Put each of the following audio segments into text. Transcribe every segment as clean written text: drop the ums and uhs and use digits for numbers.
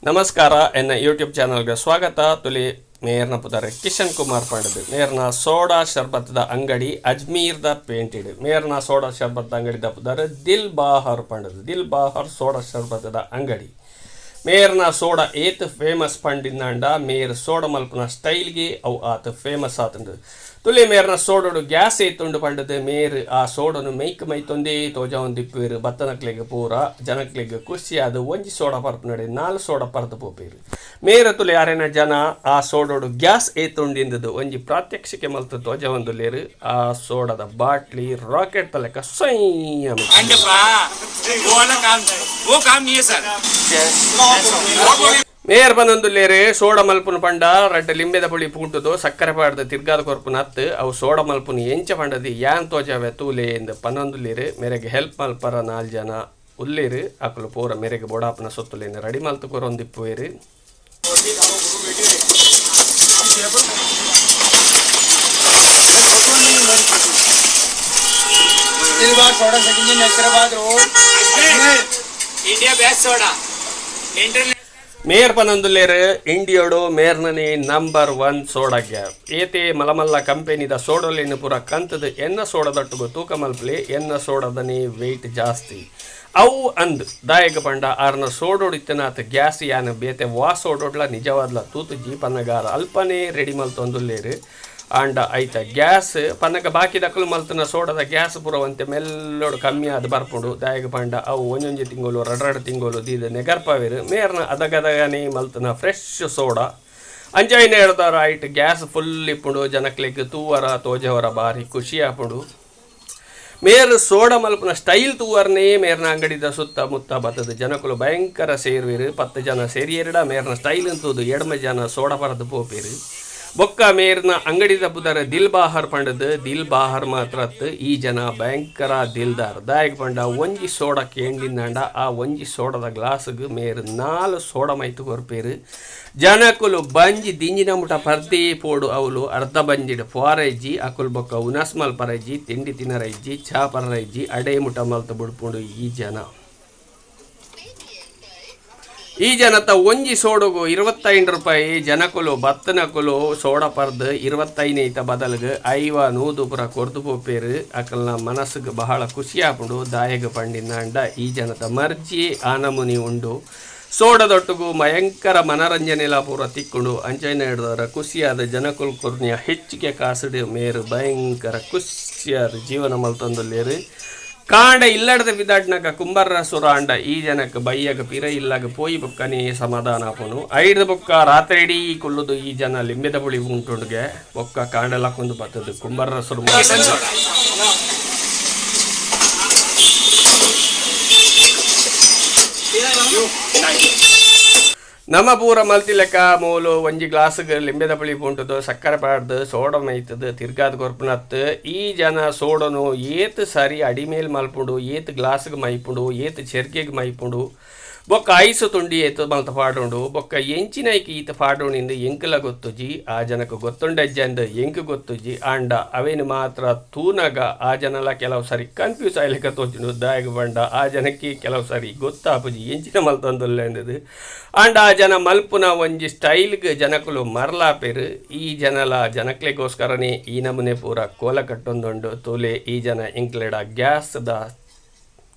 ನಮಸ್ಕಾರ, ಎನ್ನ ಯೂಟ್ಯೂಬ್ ಚಾನಲ್ಗೆ ಸ್ವಾಗತ. ತುಲಿ ಮೇರ್ನ ಪುದರ್ ಕಿಶನ್ ಕುಮಾರ್ ಪಂಡದು. ಮೇರ್ನ ಸೋಡಾ ಶರ್ಬತ್ದ ಅಂಗಡಿ ಅಜ್ಮೀರ್ದ ಪೇಂಟೆಡ್. ಮೇರ್ನ ಸೋಡಾ ಶರ್ಬತ್ದ ಅಂಗಡಿದ ಪುದರ್ ದಿಲ್ ಬಾಹರ್ ಪಂಡದು. ದಿಲ್ ಬಾಹರ್ ಸೋಡಾ ಶರ್ಬತ್ದ ಅಂಗಡಿ. ಮೇರ್ನ ಸೋಡಾ ಏತ್ ಫೇಮಸ್ ಪಂಡಿಂದಾಂಡ, ಮೇರ್ ಸೋಡಾ ಮಲ್ಪುನ ಸ್ಟೈಲ್ಗೆ ಅವು ಆತ್ ಫೇಮಸ್ ಆತುಂಡು. ತುಲೆ, ಮೇರ್ನ ಸೋಡೋಡು ಗ್ಯಾಸ್ ಏತುಂಡು ಪಂಡದು ಮೇರ್ ಆ ಸೋಡನು ಮೈಕ್ ಮೈತೊಂದೇ ತೋಜಾವೊಂದಿಪ್ಪುವೆರ್. ಬತ್ತನಕ್ಲೆಗ್ ಪೂರ ಜನಕ್ಲೆಗ್ ಖುಷಿಯಾದ್ ಒಂಜಿ ಸೋಡಾ ಪರ್ಪುನಡೆ ನಾಲ್ ಸೋಡಾ ಪರ್ದು ಪೋಪೆರ್. ಮೇರ್ ತುಲೆ, ಅರೆನ ಜನ ಆ ಸೋಡೋಡು ಗ್ಯಾಸ್ ಏತುಂಡಿಂದದು ಒಂಜಿ ಪ್ರಾತ್ಯಕ್ಷಿಕೆ ಮಲ್ತ್ ತೋಜಾವೊಂದುಲ್ಲೆರ್. ಆ ಸೋಡದ ಬಾಟ್ಲಿ ರಾಕೆಟ್ ತಲೆಕ ಸೊಯ್. ಅಂಡಪ್ಪ, वो वाला काम, वो काम नहीं है सर. ಮೇರ್ ಪನೊಂದುಲ್ಲೆರ್, ಸೋಡ ಮಲ್ಪುನು ಪಂಡ ರಡ್ಡ್ ಲಿಂಬೆದ ಪುಳಿ ಪೂಂಟುದು ಸಕ್ಕರೆ ಪಾಡ್ದು ತಿರ್ಗಾದ ಕೊರ್ಪುನ ಅತ್ತು, ಅವು ಸೋಡ ಮಲ್ಪುನು ಎಂಚ ಪಂಡದು ಯಾನ್ ತೋಜಾವೆ ತೂಲೆ ಇಂದ್ ಪನೊಂದುಲ್ಲೆರ್. ಮೇರೆಗ್ ಹೆಲ್ಪ್ ಮಲ್ಪರ ನಾಲ್ ಜನ ಉಲ್ಲೆರ್. ಅಕುಲು ಪೂರ ಮೇರೆಗ್ ಬೋಡಾಪುನ ಸೊತ್ತುಲೆನ್ ರೆಡಿ ಮಲ್ತ್ ಕೊರೊಂದಿಪ್ಪುವೆರ್. Dilbag soda, second Nasirabad road. India best soda, internet ಮೇರ್ ಪನೊಂದುಲ್ಲೆರ್, ಇಂಡಿಯೋಡು ಮೇರ್ನನೆ ನಂಬರ್ ಒನ್ ಸೋಡಾ ಗ್ಯಾಪ್. ಏತೆ ಮಲಮಲ್ಲ ಕಂಪೆನಿದ ಸೋಡೋಲೆನ್ ಪೂರ ಕಂತದ ಎನ್ನ ಸೋಡದೊಟ್ಟುಗು ತೂಕ ಮಲ್ಪಲೆ, ಎನ್ನ ಸೋಡದನೇ ವೆಯ್ಟ್ ಜಾಸ್ತಿ ಅವು ಅಂದ್. ದಾಯೆಗ್ ಪಂಡ ಆರ್ನ ಸೋಡೋಡು ಇತ್ತನಾತ್ ಗ್ಯಾಸ್ ಯಾನ್ ಬೇತೆ ವಾ ಸೋಡೋಡ್ಲ ನಿಜವಾದ್ಲ ತೂತುಜಿ ಪನ್ನಗಾರ ಅಲ್ಪನೇ ರೆಡಿ ಮಲ್ತೊಂದುಲ್ಲೆರ್. ಆಂಡ ಐತ ಗ್ಯಾಸ್ ಪನ್ನಗ ಬಾಕಿದಕುಲು ಮಲ್ತನ ಸೋಡದ ಗ್ಯಾಸ್ ಪೂರ ಒಂತೆ ಮೆಲ್ಲೋಡು ಕಮ್ಮಿ ಆದ್ ಬರ್ಪುಂಡು. ದಾಯೆಗ್ ಪಂಡ ಅವು ಒಂಜೊಂಜಿ ತಿಂಗೊಲು, ರಡ್ಡ್ ರಡ್ಡ್ ತಿಂಗೊಲು ದೀದ್ ನೆಗರ್ಪವೆರ್. ಮೇರ್ನ ಅದಗದಗನೇ ಮಲ್ತನ ಫ್ರೆಶ್ ಸೋಡಾ. ಅಂಚಾಯಿನ ಹೇಳ್ದಾರ ಐಟ್ ಗ್ಯಾಸ್ ಫುಲ್ ಇಪ್ಪುಂಡು. ಜನಕ್ಲೆಗ್ ತೂವರ ತೋಜವರ ಬಾರಿ ಖುಷಿ ಆಪುಂಡು. ಮೇರ್ ಸೋಡ ಮಲ್ಪುನ ಸ್ಟೈಲ್ ತೂವರ್ನೇ ಮೇರ್ನ ಅಂಗಡಿದ ಸುತ್ತ ಮುತ್ತ ಬತ್ತದ ಜನಕುಲು ಭಯಂಕರ ಸೇರುವೆರ್. 10 ಜನ ಸೇರಿಯೆರ್ಡ ಮೇರ್ನ ಸ್ಟೈಲ್ ತೂದು ಎಡ್ಮ ಜನ ಸೋಡ ಪರದು ಪೋಪೆರ್. ಬೊಕ್ಕ ಮೇರ್ನ ಅಂಗಡಿದ ಪುದರ್ ದಿಲ್ ಬಾಹರ್ ಪಂಡದು. ದಿಲ್ ಬಾಹರ್ ಮಾತ್ರ ಅತ್ತು, ಈ ಜನ ಭಯಂಕರ ದಿಲ್ದಾರ್. ದಾಯೆಗ್ ಪಂಡ ಒಂಜಿ ಸೋಡ ಕೇಂಡಿಂದಾಂಡ ಆ ಒಂಜಿ ಸೋಡದ ಗ್ಲಾಸ್ಗ್ ಮೇರ್ ನಾಲ್ ಸೋಡ ಮೈತ್ ಕೊರ್ಪೆರ್. ಜನಕುಲು ಬಂಜಿ ದಿಂಜಿನ ಮುಟ ಪರ್ದೇ ಪೋಡು. ಅವ್ಲು ಅರ್ಧ ಬಂಜಿಡ್ ಪೋರ ಇಜ್ಜಿ ಅಕುಲು. ಬೊಕ್ಕ ಉನಸ್ ಮಲ್ಪರ ಇಜ್ಜಿ, ತಿಂಡಿ ತಿನರ ಇಜ್ಜಿ, ಚಾ ಪರ್ರ ಇಜ್ಜಿ, ಅಡೇ ಮುಟ ಮಲ್ತ್ ಬುಡ್ಪುಂಡು ಈ ಜನ. ಈ ಜನತ ಒಂಜಿ ಸೋಡುಗು 25 ರೂಪಾಯಿ. ಜನಕುಲು ಬತ್ತನಕುಲು ಸೋಡ ಪರ್ದು 25 ಐತ ಬದಲ್ಗ್ 50, 100 ಪುರ ಕೊರ್ದು ಪೋಪೇರು. ಅಕಲ್ನ ಮನಸ್ಸುಗ್ ಬಹಳ ಖುಷಿ ಆಪುಂಡು. ದಾಯೆಗ್ ಪಂಡಿನಾಂಡ ಈ ಜನತ ಮರ್ಜಿ ಆನಮುನಿ ಉಂಡು. ಸೋಡದೊಟ್ಟುಗು ಭಯಂಕರ ಮನರಂಜನೆಲ ಪೂರ ತಿಕ್ಕುಂಡು. ಅಂಚನೆ ಹಿಡ್ದವರ ಖುಷಿಯಾದ ಜನಕುಲು ಕೊರ್ನಿಯ ಹೆಚ್ಚಿಗೆ ಕಾಸುಡು ಮೇರು ಭಯಂಕರ ಖುಷಿಯಾದ ಜೀವನ ಮಲ್ತೊಂದುಲ್ಲೆರ್. ಕಾಂಡ ಇಲ್ಲಡದ ಬಿದಾಡ್ನಾಗ ಕುಂಬಾರ ಸುರ ಅಂಡ ಈ ಜನಕ್ಕೆ ಬಯ್ಯಗ ಪಿರ ಇಲ್ಲಾಗ ಪೋಯಿ ಬೊಕ್ಕನೇ ಸಮಾಧಾನ ಆಪುನು. ಐಡ್ದ ಬೊಕ್ಕ ರಾತ್ರಿ ಇಡೀ ಕುಲ್ಲುದು ಈ ಜನ ಲಿಂಬೆದ ಪುಳಿ ಉಂಟುಂಡುಗೆ. ಬೊಕ್ಕ ಕಾಂಡೆಲ ಕೊಂದು ಬತ್ತದು ಕುಂಬಾರ ಸುರು. ಸೋಡಾ. ನಮ್ಮ ಪೂರ ಮಲ್ತಿಲೆಕ್ಕ ಮೂಲು ಒಂಜಿ ಗ್ಲಾಸ್ಗ್ ಲಿಂಬೆದ ಪುಳಿ ಪುಂಟುದು ಸಕ್ಕರೆ ಪಾಡ್ದು ಸೋಡ ಮೈತದು ತಿರ್ಗಾದ್ ಕೊರ್ಪುನತ್ತು. ಈ ಜನ ಸೋಡನು ಏತ್ ಸರಿ ಅಡಿಮೇಲ್ ಮಲ್ಪುಂಡು, ಏತ್ ಗ್ಲಾಸ್ಗ್ ಮೈಪುಂಡು, ಏತ್ ಚೆರ್ಗೆಗ್ ಮೈಪುಂಡು, ಬೊಕ್ಕ ಐಸ್ ತುಂಡಿ ಏತ್ ಮಲ್ತ ಪಾಡುಂಡು, ಬೊಕ್ಕ ಎಂಚಿನೈಕ್ ಈತ ಪಾಡುಂಡು ಎಂಕಲ ಗೊತ್ತುಜಿ. ಆ ಜನಕ್ಕೆ ಗೊತ್ತುಂಡಜ್ಜಂದ್ ಎಂಕ್ ಗೊತ್ತುಜಿ. ಆಂಡ ಅವೇನು ಮಾತ್ರ ತೂನಗ ಆ ಜನಲ ಕೆಲವು ಸರಿ ಕನ್ಫ್ಯೂಸ್ ಆಯ್ಲಿಕ್ಕೆ ತೋಚುಂಡು. ದಾಯೆಗ್ ಪಂಡ ಆ ಜನಕ್ಕೆ ಕೆಲವು ಸರಿ ಗೊತ್ತಾಪುಜಿ ಎಂಚಿನ ಮಲ್ತೊಂದುಲ್ಲೆ ಅಂದದು. ಆಂಡ ಆ ಜನ ಮಲ್ಪುನ ಒಂಜಿ ಸ್ಟೈಲ್ಗ್ ಜನಕುಲು ಮರ್ಲಾಪೆರ್. ಈ ಜನಲ ಜನಕ್ಲೆಗೋಸ್ಕರನೇ ಈ ನಮೂನೆ ಪೂರ ಕೋಲ ಕಟ್ಟೊಂದುಂಡು. ತೂಲೆ, ಈ ಜನ ಎಂಕ್ಲೆಡ ಗ್ಯಾಸ್ದ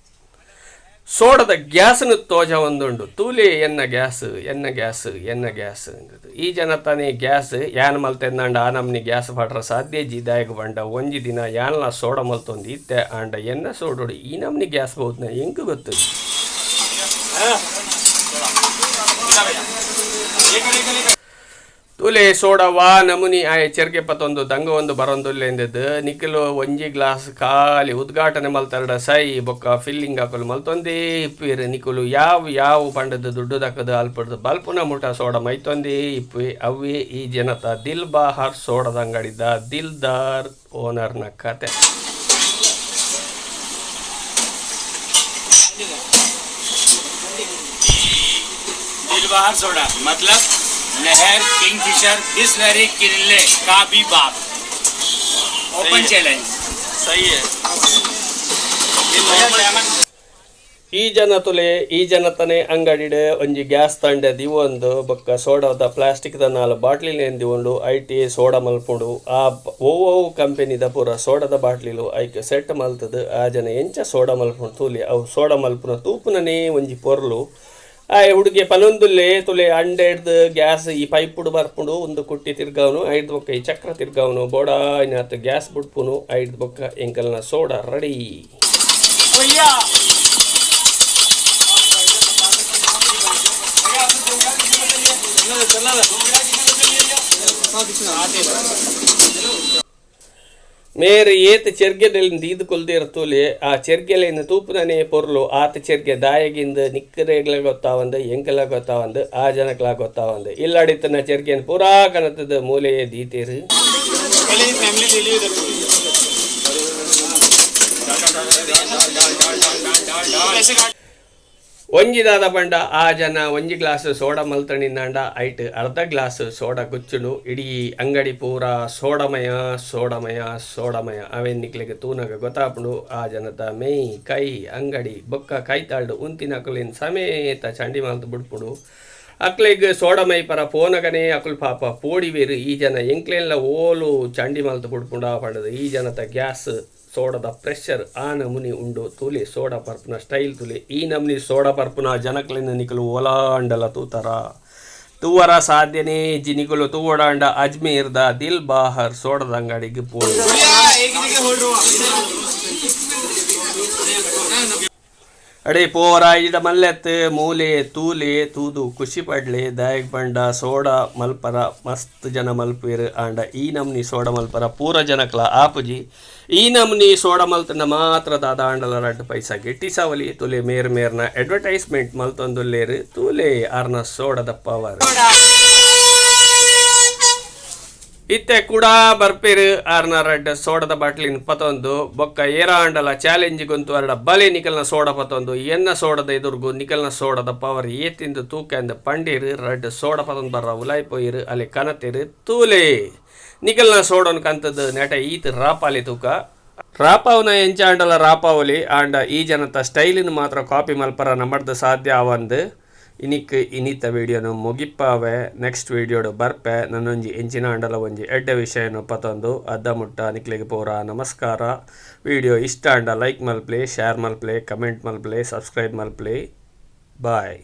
ಸೋಡದ ಗ್ಯಾಸ್ನು ತೋಜ ಒಂದುಂಡು. ತೂಲೆ, ಎನ್ನ ಗ್ಯಾಸ್, ಎನ್ನ ಗ್ಯಾಸ್, ಎನ್ನ ಗ್ಯಾಸ್. ಈ ಜನ ತಾನೇ ಗ್ಯಾಸ್ ಯಾನ್ ಮಲ್ತೆಂದಾಂಡ ಆ ನಮ್ನಿ ಗ್ಯಾಸ್ ಪಾಡ್ರ ಸಾಧ್ಯ ಇಜ್ಜಿ. ದಾಯೆಗ್ ಪಂಡ ಒಂಜಿ ದಿನ ಯಾನ್ಲ ಸೋಡ ಮಲ್ತೊಂದು ಇತ್ತೆ. ಆಂಡ ಎನ್ನ ಸೋಡೋಡು ಈ ನಮ್ನಿ ಗ್ಯಾಸ್ ಬೋದ್ನ ಎಂಕ್ ಗೊತ್ತು. ತೂಲೆ, ಸೋಡ ವಾ ನಮುನಿ ಆಯೆ ಚೆರ್ಗೆ ಪತ್ತೊಂದು ದಂಗ ಒಂದು ಬರೊಂದುಲ್ಲೆಂದೆದ್. ನಿಕುಲು ಒಂಜಿ ಗ್ಲಾಸ್ ಖಾಲಿ ಉದ್ಘಾಟನೆ ಮಲ್ತರಡ ಸೈ, ಬೊಕ್ಕ ಫಿಲ್ಲಿಂಗ್ ಹಾಕಲು ಮಲ್ತೊಂದೇ ಇಪ್ಪುವೆರ್. ನಿಕುಲು ಯಾವ ಯಾವ ಪಂಡದ ದುಡ್ಡು ದಕ್ಕದು ಅಲ್ಪಡ್ದು ಬಲ್ಪುನ ಮುಟ ಸೋಡ ಮೈತೊಂದೇ ಇಪ್ಪುವೆ. ಅವೇ ಈ ಜನತ ದಿಲ್ ಬಾಹರ್ ಸೋಡದ ಅಂಗಡಿದ ದಿಲ್ದಾರ್ ಓನರ್ನ ಕತೆ. दिलबहार सोडा मतलब लहर, किंगफिशर, बिस्लरी, किनले का भी बाप. Open challenge. सही है. ये नॉर्मल ಈ ಜನ ತುಲೆ, ಈ ಜನತನೆ ಅಂಗಡಿಡ್ ಒಂಜಿ ಗ್ಯಾಸ್ ತಂಡೆ ದಿವೊಂದು ಬೊಕ್ಕ ಸೋಡಾದ ಪ್ಲಾಸ್ಟಿಕ್ ದ ನಾಲ್ ಬಾಟ್ಲಿನ್ ದಿವೊಂಡು ಐಟೆ ಸೋಡಾ ಮಲ್ಪುಂಡು. ಆ ಒವು ಒವು ಕಂಪೆನಿದ ಪೂರ ಸೋಡದ ಬಾಟ್ಲಿಲು ಐಕ್ ಸೆಟ್ ಮಲ್ತುದು ಆ ಜನ ಎಂಚ ಸೋಡಾ ಮಲ್ಪುಂಡು ತೂಲೆ. ಅವು ಸೋಡಾ ಮಲ್ಪುನ ತೂಪುನನೇ ಒಂಜಿ ಪೊರ್ಲು. ಆಯೆ ಹುಡುಗೆ ಪನೊಂದುಲ್ಲೆ ತುಲೆ, ಅಂಡೆಡ್ದ್ ಗ್ಯಾಸ್ ಈ ಪೈಪುಡು ಬರ್ಪುಂಡು, ಉಂದು ಕುಟ್ಟಿ ತಿರ್ಗಾವುನು, ಐಡ್ದ್ ಬೊಕ್ಕ ಈ ಚಕ್ರ ತಿರ್ಗಾವುನು, ಬೋಡಾಯಿನಾತ್ ಗ್ಯಾಸ್ ಬುಡ್ಪುನು, ಐಡ್ದ್ ಬೊಕ್ಕ ಎಂಕಲ್ನ ಸೋಡಾ ರೆಡಿ. भैया, ಮೇರ್ ಏತ್ ಚೆರ್ಗೆದೆಲ್ನ್ ದೀದ್ ಕುಲ್ದೆರ್ ತೂಲೆ. ಆ ಚೆರ್ಗೆಲೆನ್ ತೂಪುನನೇ ಪೊರ್ಲು. ಆತ್ ಚೆರ್ಗೆ ದಾಯೆಗಿಂದ್ ನಿಕ್ಲೆಗ್ಲ ಗೊತ್ತಾವಂದ್, ಎಂಕ್ಲ ಗೊತ್ತಾವಂದ್, ಆ ಜನಕ್ಲ ಗೊತ್ತಾವಂದ್. ಇಲ್ಲಡಿತ್ತಿನ ಚೆರ್ಗೆನ್ ಪೂರಾ ಕನತ್ದ್ ಮೂಲೆಯೇ ದೀತೆರ್. पहले ये फैमिली ले ली उधर पैसे काट. ಒಂಜಿ ದಾದ ಪಂಡ, ಆ ಜನ ಒಂಜಿ ಗ್ಲಾಸ್ ಸೋಡಾ ಮಲ್ತಣಿಂದಾಂಡ ಐಟ್ ಅರ್ಧ ಗ್ಲಾಸ್ ಸೋಡಾ ಗುಚ್ಚುಂಡು. ಇಡೀ ಅಂಗಡಿ ಪೂರ ಸೋಡಮಯ, ಸೋಡಮಯ, ಸೋಡಮಯ. ಅವೆನ್ ನಿಕ್ಲೆಗ್ ತೂನಗ ಗೊತ್ತಾಪುಂಡು. ಆ ಜನತ ಮೆಯ್, ಕೈ, ಅಂಗಡಿ ಬೊಕ್ಕ ಕೈತಾಲ್ಡ್ ಉಂತಿನಕುಲೆನ್ ಸಮೇತ ಚಂಡಿ ಮಲ್ತ್ ಬುಡ್ಪುಂಡು. ಅಕ್ಲೆಗ್ ಸೋಡ ಮೈಪರ ಪೋನಗನೇ ಅಕುಲು ಪಾಪ ಪೋಡಿವೆರ್, ಈ ಜನ ಎಂಕ್ಲೆನ್ಲ ಓಲು ಚಂಡಿ ಮಲ್ತ್ ಬುಡ್ಪುಂಡ ಪಂಡದು. ಈ ಜನತ ಗ್ಯಾಸ್ ಸೋಡದ ಪ್ರೆಷರ್ ಆ ನಮೂನಿ ಉಂಡು. ತೂಲೆ, ಸೋಡಾ ಪರ್ಪುನ ಸ್ಟೈಲ್ ತೂಲೆ. ಈ ನಮೂನಿ ಸೋಡಾ ಪರ್ಪುನ ಜನಕ್ಲೆನ್ ನಿಕುಲು ಓಲಾಂಡಲ ತೂತರ? ತೂವರ ಸಾಧ್ಯನೇ ಇಜ್ಜಿ. ನಿಕುಲು ತೂವಡಾಂಡ ಅಜ್ಮೀರ್ದ ದಿಲ್ ಬಾಹರ್ ಸೋಡದ ಅಂಗಡಿಗೆ ಪೋಡು. एक ही जगह होल्ड हो. ಅಡೆ ಪೋರ ಇಡ ಮಲ್ಲೆತ್ ಮೂಲೆ ತೂಲೆ, ತೂದು ಖುಷಿ ಪಡ್ಲೆ. ದಾಯೆಗ್ ಪಂಡ ಸೋಡಾ ಮಲ್ಪರ ಮಸ್ತ್ ಜನ ಮಲ್ಪುವೆರ್, ಆಂಡ ಈ ನಮ್ನಿ ಸೋಡಾ ಮಲ್ಪರ ಪೂರ ಜನಕ್ಲ ಆಪುಜಿ. ಈ ನಮ್ನಿ ಸೋಡಾ ಮಲ್ತಂಡ ಮಾತ್ರ ದಾದ ಆಂಡಲ ರಡ್ಡ್ ಪೈಸಾ ಗೆಟ್ಟಿಸಾವಲಿ. ತೂಲೆ, ಮೇರ್ ಮೇರ್ನ ಅಡ್ವರ್ಟೈಸ್ಮೆಂಟ್ ಮಲ್ತೊಂದುಲ್ಲೇರ್. ತೂಲೆ ಆರ್ನ ಸೋಡದ ಪವರ್. ಇತ್ತೆ ಕೂಡ ಬರ್ಪೇರು ಆರ್ನ ರಡ್ಡ್ ಸೋಡದ ಬಾಟ್ಲಿನ್ ಪತೊಂದು. ಬೊಕ್ಕ ಏರ ಆಂಡಲ ಚಾಲೆಂಜ್ ಗೊಂತು ಅರಡ ಬಲೆ, ನಿಕಲ್ನ ಸೋಡ ಪತೊಂದು ಎನ್ನ ಸೋಡದ ಎದುರ್ಗು ನಿಕಲ್ನ ಸೋಡದ ಪವರ್ ಏತಿಂದು ತೂಕೆಂದು ಪಂಡೀರು. ರಡ್ಡ್ ಸೋಡ ಪತೊಂದು ಬರ್ರ ಉಲಾಯ್ ಪೋಯಿರು, ಅಲ್ಲಿ ಕನತೇರು. ತೂಲೆ, ನಿಕಲ್ನ ಸೋಡನ್ ಕಂತದ್ದು ನೆಟ ಈತ್ ರಾಪಾಲಿ ತೂಕ. ರಾಪಾವುನ ಎಂಚ ಆಂಡಲ ರಾಪಾವಲಿ, ಆಂಡ ಈ ಜನತ ಸ್ಟೈಲಿನ ಮಾತ್ರ ಕಾಪಿ ಮಲ್ಪರ ನಮಡ್ದು ಸಾಧ್ಯ ಆವಂದು. ಇನಿಕ್ ಇನಿತ ವಿಡಿಯೋನು ಮುಗಿಪ್ಪಾವೆ. ನೆಕ್ಸ್ಟ್ ವಿಡಿಯೋಡು ಬರ್ಪೆ ನನ್ನೊಂಜಿ ಎಂಚಿನ ಆಂಡಲ ಒಂಜಿ ಎಡ್ಡೆ ವಿಷಯನು ಪತೊಂದು. ಅದ್ದ ಮುಟ್ಟ ನಿಕ್ಲೆಗ್ ಪೂರ ನಮಸ್ಕಾರ. ವಿಡಿಯೋ ಇಷ್ಟ ಆಂಡ ಲೈಕ್ ಮಲ್ಪ್ಲೆ, ಶೇರ್ ಮಲ್ಪ್ಲೆ, ಕಮೆಂಟ್ ಮಲ್ಪ್ಲೆ, ಸಬ್ಸ್ಕ್ರೈಬ್ ಮಲ್ಪ್ಲೆ. ಬಾಯ್.